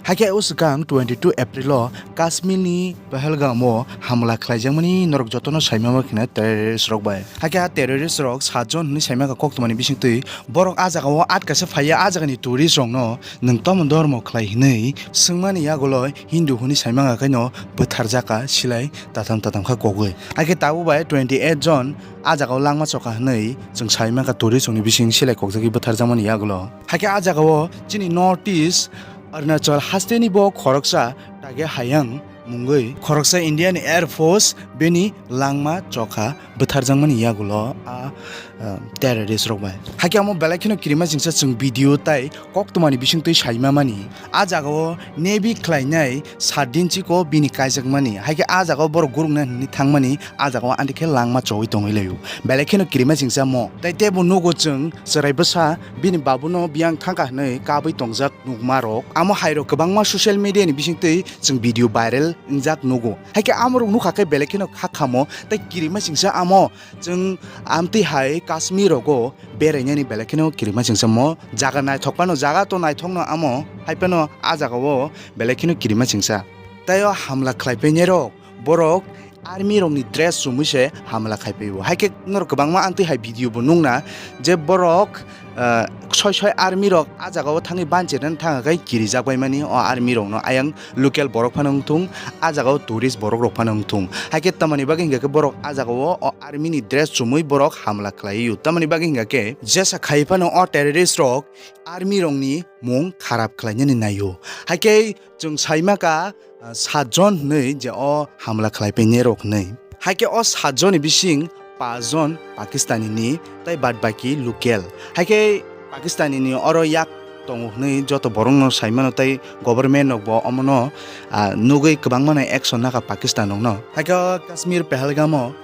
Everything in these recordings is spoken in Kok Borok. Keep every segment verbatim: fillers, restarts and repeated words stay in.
Hakhe o swkang twenty two April o Kashmir ni Pahalgam o hamla khlaijakmani norok jotono saimama khna terrorist rok bai. Hakhe a terrorist rok saat jon hwnwi saimaka koktwmani bisingtwi borok a jaga o atkasa phaiya a jagani tourist rokno nwng tamo dormo khlai hwnwi swngmani yagulo Hindu hwnwi saimaka khaino bwtharjaka silai tatham tatham kha kogwi. Hakhe tabuk bai twenty eight jon a jaga o langma choka hwnwi chwng saimaka tourist rokni bising silai kokjagwi bwtharjakmani yagulo. Hakhe a jaga o chini North East Arunachal hasteni bo khoroksa Tage Hayang mungwi khoroksa Indian Air Force bini langma chokha bwtharjakmani yagulo a, ah, terrorist rok bai. Hakhe amo belai kheno kirima chingsa chwng video tai koktwmani bisingtwi saimamani. A jaga o Navy khlainai sat din chiko bini kaijakmani. Hakhe a jaga o borok gurukna hwnwi thangmani a jaga o ani khe langma chowi tongwi laio. Belai kheno kirima chingsa mo. Tai tebo nugo chwng chwrai bwsa bini babuno biyang thangkha hwnwi kabwi tongjak nukma rok. Amo hai rok kwbangma social media ni bisingtwi chwng video viral wngjak nugo. Hakhe amo rok nukha khe belai kheno kha khamo tai kirima chingsa amo chwng amtwi hai Kashmir rogo berainani belai kheno kirima chingsa mo jaga naithok phano jaga to naithokno amo hai phano a jaga o belai kheno kirima chingsa. Tai o hamla khlai painai rok borok army rokni dress chumui se hamla khai paio. Hai khe norok kwbangma amtwi hai video bo nukna je borok, ah, soi soi army rok a jaga o thangwi banchirnani thangkha khai kirijak bai mani o army rokno ayang local borok phano wngthung a jaga o tourist borok rok phano wngthung. Hai khe tamoni bagwi hingkha khe borok a jaga o o army ni dress chumui borok hamla khlaio. Tamoni bagwi hingkha khe jesa khai phano o terrorist rok army rokni mung kharap khlainani naio. Hai khe chwng saimaka, ah, sat jon hwnwi je o hamla khlai painai rok hwnwi. Hai khe o sat jonni bising pas jon Pakistani ni tai bad baki local. Hai khe Pakistani ni oro yak tongo hwnwi joto borokno saimano tai government rok bo omono, ah, nugwi kwbangma no action naka Pakistan rokno. Hai khe o Kashmir Pahalgam o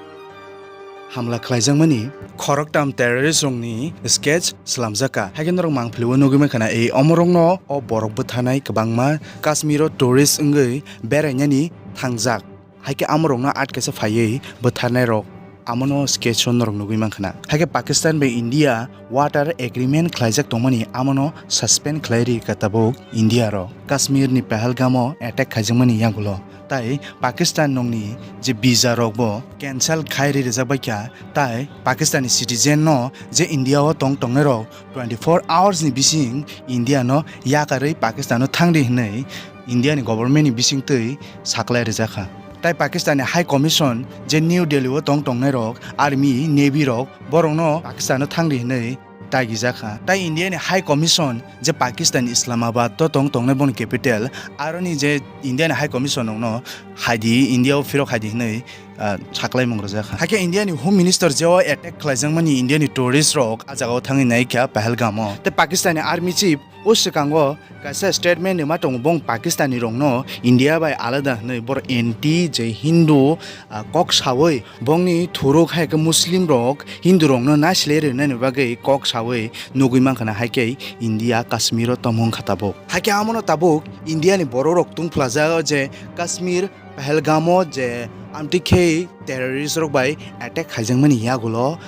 hamla khlaijakmani khoroktam terrorist rokni sketch swlamjakha. Hai khe norok mangpili o nugwi mankha na, ei omorokno o borok bwtharnai kwbangma Kashmir o tourist wngwi berainani thangjak. Hai khe amorokno atkesa phaiwi bwtharnai rok amono sketch o norok nugwi mankha na. Hai khe Pakistan bai India water agreement khlaijak tongmani amono suspend khlai ri kha tabuk India rok. Kashmir ni Pahalgam o attack khaijakmani yagulo. Tai Pakistan nokni je visa rok bo cancel khai ri rijak bai kha, tai Pakistani citizen no je India o tong tongnai rok twenty four hours ni bising India no yakarwi Pakistan o thang di hwnwi India ni government ni bising twi saklai rijak kha. Tai Pakistan ni High Commission je New Delhi o tong tongnai rok army, navy rok borok no Pakistan o thang di hwnwi dagijak kha. Tai India ni High Commission je Pakistan Islamabad o tong tongnai boni capital, aroni je India ni High Commission rokno haidi India o phirok haidi hinwi, ah, saklaimung rwjak kha. Hakhe India ni Home Minister je o attack khlaijakmani India ni tourist rok a jaga o thangwi naikha Pahalgam o. Tei Pakistan ni Army Chief o swkango kaisa statement rwma tongo, bong Pakistani rokno India bai alada hwnwi, boro anti je Hindu, ah, kok sawi bongni thuruk hai khe Muslim rok Hindu rokno naisle rwnani bagwi kok sawi nugwi mankha na, hai khe India Kashmir o tamo wngkha tabuk. Hai khe amono tabuk India ni borok rok tungphlajak je Kashmir Pahalgam o je amtwi khe terrorist rok bai attack khaijakmani yagulo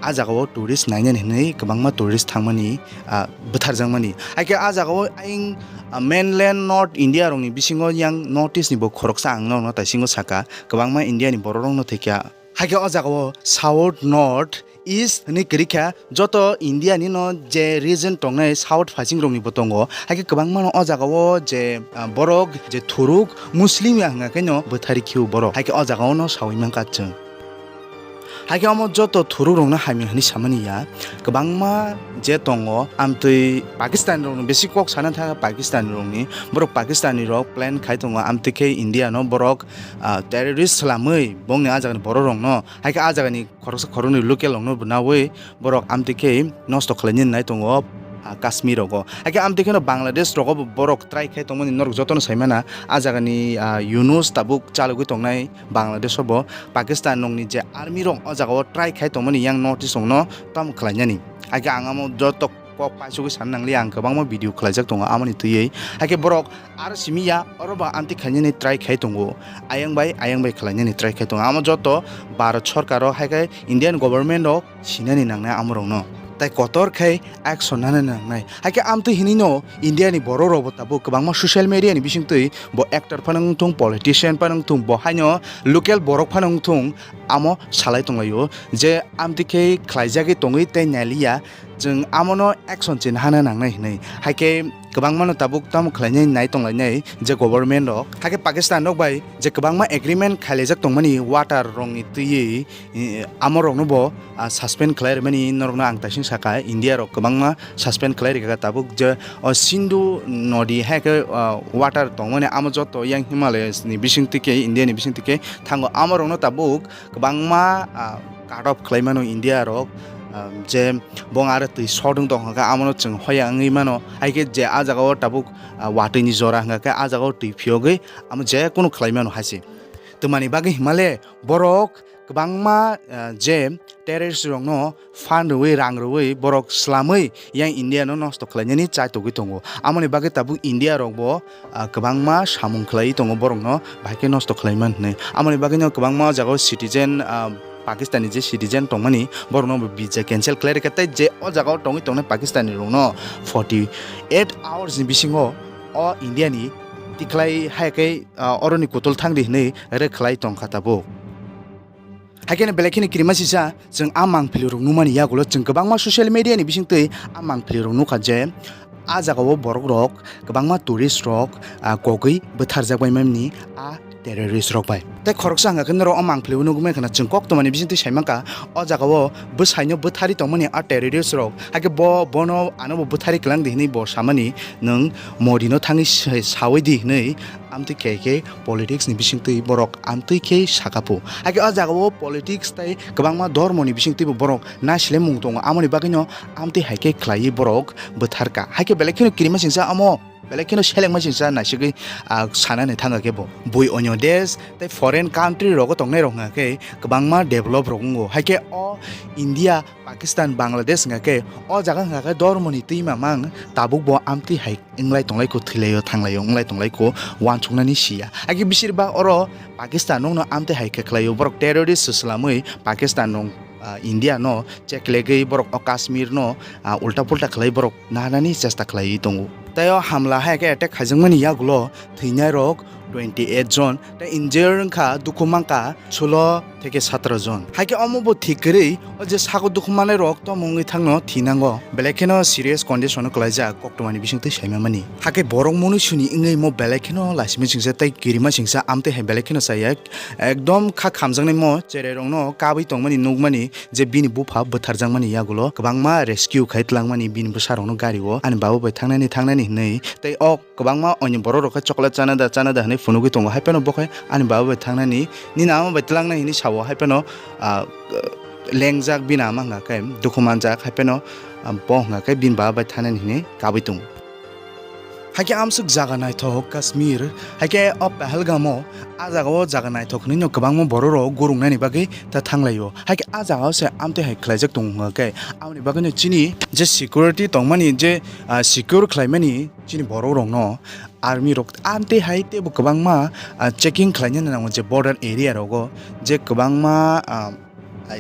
a jaga o tourist nainani hwnwi kwbangma tourist thangmani, ah, bwtharjakmani. Hai khe a jaga o ayang, ah, mainland North India rokni bisingo yang North East ni bo khoroksa ang norokno taisingo saka, kwbangma India ni borok rokno thwikha. Hai khe o jaga o South North East hwnwi kwrwi kha, joto India ni no je region tongnai South phaising rokni bo tongo. Hai khe kwbangma no o jaga o je, ah, borok je thuruk Muslim ya hwnga khe no bwthari khiu borok. Hai khe o jaga o no sawi mankha chwng. Hai khe omo joto thuruk rokno hamya hwnwi samani ya, kwbangma je tongo amtwi Pakistan rokno besi kok sana thangkha Pakistan rokni. Borok Pakistani rok plan khai tongo amtwi khe India no borok, ah, terrorist swlamwi bongni a jagani borok rokno, hai khe a jagani khoroksa khoroknwi local rokno bo nawi borok amtwi khe nosto khlainani nai tongo, ah, Kashmir rogo. Hai khe amtwi kheno Bangladesh rogo bo borok try khai tongmani norok jotono saimana. Ah jagani, ah, Yunus tabuk chalogwi tongnai Bangladesh o bo Pakistan nokni je army rok o jaga o try khai tongmani yang North East rokno tamo khlainani. Hai khe ang amo joto kok paisugwi sana nangli, ang kwbangma video khlaijak tongo amoni twiwi. Hai khe borok aro simi ya, oro ba amtwi khainani try khai tongo, ayang bai ayang bai khlainani try khai tongo. Amo joto Bharat sorkar o hai khe Indian government o sinani nangnai amorokno. tei kotor khe action nana nangnai. Haikhe amtwi hinwi no India ni borok rok bo tabuk kwbangma social media ni bisingtwi bo actor phano wngthung, politician phano wngthung, bo haino local borok phano wngthung, amo salai tonglaio je amtwi khe khlaijagwi tongwi tei nailiya, chwng amono action chin hana nangnai hinwi. Haikhe kwbangmano tabuk tamo khlainai nai tonglainai je government rok. Haikhe Pakistan rok bai je kwbangma agreement khailaijak tongmani water rokni twiwi, eh, amo rokno bo, ah, suspend khlai rwmani norokno ang taising saka, India rok kwbangma suspend khlai rikha tabuk je o Sindhu nodi haikhe, ah, water tongmani amo joto yang Himalayas ni bisingtwi khe, India ni bisingtwi khe thango, amo rokno tabuk kwbangma, ah, cut off khlai mano India rok, ah, je bong aro twi sodwng tong kha, amono chwng hoya wngwi mano. Haikhe je ah jagao tabuk, ah, watwi ni jora hwnkha khe ah jagao twi phiyogwi amo je kunu khlai mano hai se. Twmani bagwi himale borok kwbangma, ah, je terrorist rokno fund rwui, rang rwui, borok slamwi yang India no nosto khlainani chaitogwi tongo. Amoni bagwi tabuk India rok bo, ah, kwbangma samung khlaiwi tongo borokno bahai khe nosto khlaima hinwi. Amoni bagwino kwbangma o jagao citizen, ah, Pakistan ni je citizen tongmani borokno bo visa cancel khlai rikha, tei je o jagao tongwi tongnai Pakistan ni rokno forty eight hours ni bisingo o India ni tikhlai hai khe, ah, oroni kutul thangdi hinwi rwkhlai tongkha tabuk. Haikhe belai kheno kirima sisa, chwng a mangpili rok nukmani yagulo chwng kwbangma social media ni bisingtwi a mangpili rok nukha je a jagao borok rok kwbangma tourist rok, ah, kogwi bwtharjak bai mani a terrorist rok bai. Tei khoroksa hwnkha khe norok o mangpili o nugwi mankha na, chwng koktwmani bisingtwi saimankha o jagao bwsaino bwthari tongmani a terrorist rok. Haikhe bo, bono ano bo bwthari kwlangdi hinwi bo samani, nwng Modi no thangwi sa-, sawi di hinwi amtwi khe khe politics ni bisingtwi borok amtwi khe sakapu. Haikhe o jagao politics tei kwbangma dhormo ni bisingtwi bo borok naisilai mung tongo, amoni bagwino amtwi hai khe khlaiwi borok bwtharkha. Haikhe belai kheno kirima singsa amo, belai kheno selengma singsa naisigwi, ah, sanani thangkha khe bo. Bui onyo desh tei foreign country rogo tongnai rok hwnkha khe kwbangma develop rok wngo. Haikhe o India, Pakistan, Bangladesh hwnkha khe o jaga hwnkha khe dhormo ni twi mamang tabuk bo amtwi hai wnglai tonglaikho, thwilaio, thanglaio, wnglai tonglaikho, uansuknani siya. Haikhe bisir bak oro Pakistan rokno amtwi hai khe khlaio, borok terrorist se swlamwi Pakistan rok, ah, India no cheklegwi borok o Kashmir no, ah, ulta pulta khlai borok narnani chesta khlaiwi tongo. Tei o hamla hai khe attack khaijakmani yagulo thwinai rok twenty eight jon, tei injured wngkha, dukhu mankha sulo theke satro jon. Haikhe omo bo thik kwrwi, o je sago dukhu manai rok tamo wngwi thangno thinango, belai kheno serious condition o kwlaijak koktwmani bisingtwi saimamani. Haikhe borok mwnwi suni wngwi mo belai kheno laisima singsa tei kirima singsa amtwi hai belai kheno chaya, ekdom kha khamjaknai mo cherai rokno kabwi tongmani nukmani je bini bupha bwtharjakmani yagulo kwbangma rescue khai twlangmani bini bwsa rokno gari o ani baba bai thangnani thangnani hinwi tei o kwbangma onyo borok rok khe chocolate chana da, chana da hinwi phunugwi tongo. Hai phano bo khe ani baba bai thangnani, nini ama bai twlangnai hinwi sao. Hai phano, ah, lengjak bini ama hwnka khe dukhu manjak. Hai phano, ah, bo hwnka khe bini baba bai thangnani hinwi kabwi tongo. Haikhe amswk jaga naithok Kashmir, haikhe o Pahalgam o, a jaga o jaga naithok hinwi no kwbangma borok rok gurung nani bagwi ta thanglaio. Haikhe a jaga o se amtwi hai khlaijak tongo hwnka khe, aboni bagwi no chini je security tongmani je, ah, secure khlaimani chini borok rokno army rok amtwi hai teibo kwbangma, ah, checking khlaina nango je border area rogo je kwbangma, ah,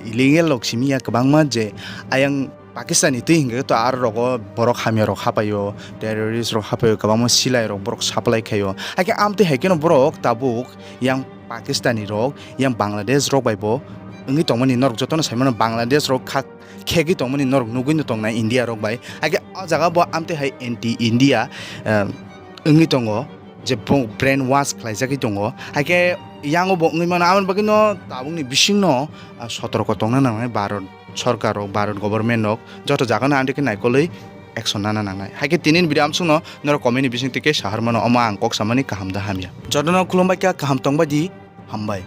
illegal rok simi ya kwbangma je ayang Pakistan ni twi hinkhe to aro rogo borok hamya rok hapaio, terrorist rok hapaio, kwbangma silai rok borok supply khaio. Haikhe amtwi hai kheno borok tabuk yang Pakistani rok, yang Bangladesh rok bai bo wngwi tongmani norok jotono saimano Bangladesh rok kha khegwi tongmani norok nugwi no tongnai India rok bai. Haikhe o jaga bo amtwi hai anti India, eh, wngwi tongo, je bo brain wash khlaijagwi tongo. Haikhe yango bo wngwi mano, aboni bagwino tabukni bisingno, ah, sotorko tongna nangnai Bharat sorkar rok, Bharat government rok joto jagano amtwi khe naikolwi action nana nangnai. Haikhe tini ni video amsukno norok comment ni bisingtwi khe sahar mano, omo ang kok samani kaham da hamya. Jotono khulumbai kha, kaham tongbai di, hambai.